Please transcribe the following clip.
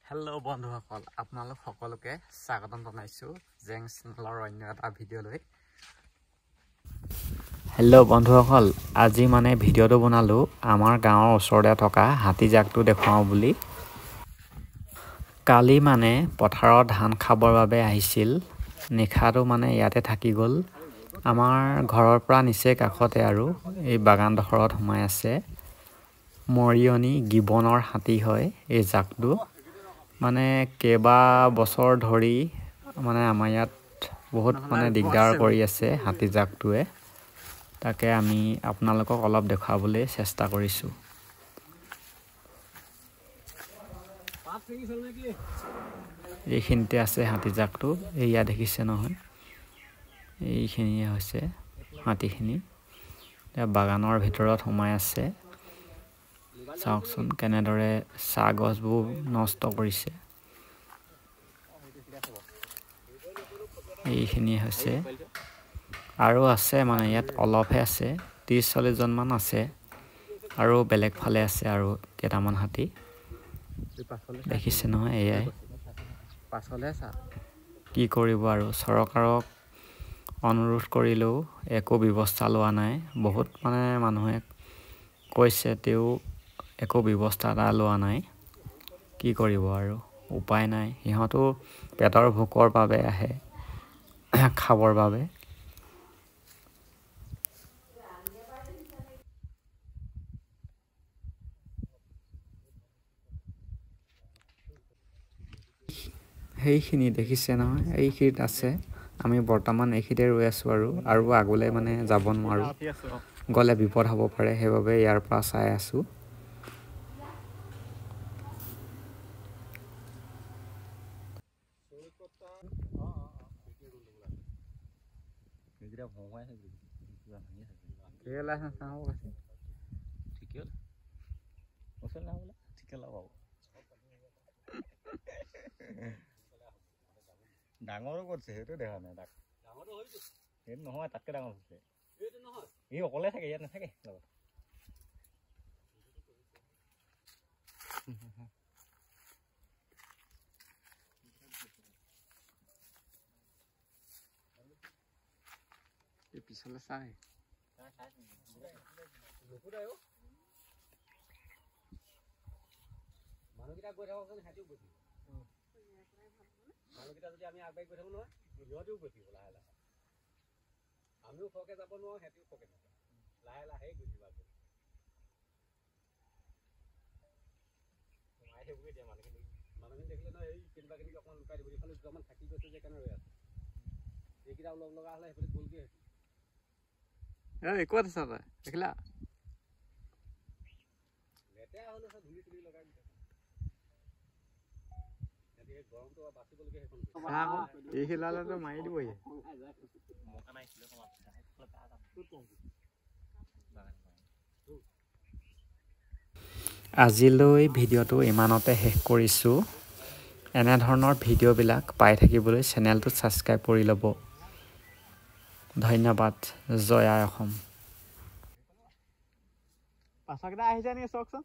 Hello' বন্ধুসকল, আপোনালোক সকলোকে স্বাগতম জনাইছোঁ জেং চেনেলৰ অন্য এটা ভিডিঅ'লৈ। হেল্ল' বন্ধুসকল, আজি মানে ভিডিঅ'টো বনালোঁ আমাৰ গাঁৱৰ ওচৰতে থকা হাতীজাকটো দেখুৱাওঁ বুলি। কালি মানে পথাৰত ধান খাবৰ বাবে আহিছিল, নিশাটো মানে ইয়াতে থাকি গ'ল। আমাৰ ঘৰৰ পৰা নিচেই কাষতে আৰু এই বাগানডোখৰত সোমাই আছে। মৰিয়নি গিবনৰ হাতী হয় এই জাকটো। মানে কেইবা বছৰ ধৰি মানে আমাৰ ইয়াত বহুত মানে দিগদাৰ কৰি আছে হাতী জাকটোৱে। তাকে আমি আপোনালোকক অলপ দেখুৱাবলৈ চেষ্টা কৰিছোঁ। এইখিনিতে আছে হাতী জাকটো, এয়া দেখিছে নহয়, এইখিনিয়ে হৈছে হাতীখিনি। বাগানৰ ভিতৰত সোমাই আছে। চাওকচোন কেনেদৰে চাহ গছবোৰ নষ্ট কৰিছে। এইখিনিয়ে হৈছে আৰু আছে মানে ইয়াত অলপহে আছে, 30-40জনমান আছে। আৰু বেলেগ ফালে আছে আৰু কেইটামান হাতী। দেখিছে নহয়, এয়াই কি কৰিব আৰু। চৰকাৰক অনুৰোধ কৰিলেও একো ব্যৱস্থা লোৱা নাই। বহুত মানে মানুহে কৈছে, তেওঁ একো ব্যৱস্থা এটা লোৱা নাই। কি কৰিব আৰু, উপায় নাই। সিহঁতো পেটৰ ভোকৰ বাবে আহে খাবৰ বাবে। সেইখিনি দেখিছে নহয়, এইখিনিত আছে। আমি বৰ্তমান এইখিনিতে ৰৈ আছোঁ আৰু আৰু আগলৈ মানে যাব নোৱাৰোঁ, গ'লে বিপদ হ'ব পাৰে, সেইবাবে ইয়াৰ পৰা চাই আছোঁ। ডাঙৰো কৰিছে, সেইটো দেখা নাই তাক। সেইটো নহয়, তাতকে ডাঙৰ হৈছে। ই অকলে থাকে, ইয়াত নাথাকে লগত। পিছলে চাই মানুহকেইটা গৈ থাকোঁ, সিহঁতিও গৈ থাকিব। মানুহকেইটা যদি আমি আগবাঢ়ি গৈ থাকোঁ নহয়, সিহঁতিও গৈ থাকিব লাহে লাহে। আমিও খৰকে যাব নোৱাৰোঁ, সিহঁতিও খৰকে নাযায়, লাহে লাহে গৈ থাকিব। আকৌ সোমাই থাকিব এতিয়া মানুহখিনি। মানুহখিনি দেখিলে নহয়, এই কেনিবা কেনিবি অকণমান লুকাই দিব। এইফালে দুটামান থাকি গৈছে যে কাৰণে ৰৈ আছে। এইকেইটা লগ লগা হ'লে সেইফালে গ'লগৈ। এই ক'ত আছ তই, দেখিলা? লেতেৰা হ'লে ধূলি চুলি লগাই গৈছে। মাৰি দিবহি। আজিলৈ ভিডিঅ'টো ইমানতে শেষ কৰিছোঁ। এনেধৰণৰ ভিডিঅ'বিলাক পাই থাকিবলৈ চেনেলটো ছাবস্ক্ৰাইব কৰি ল'ব। ধন্যবাদ। জয় আই অসম। পাছৰকেইটা আহিছে নেকি চাওকচোন।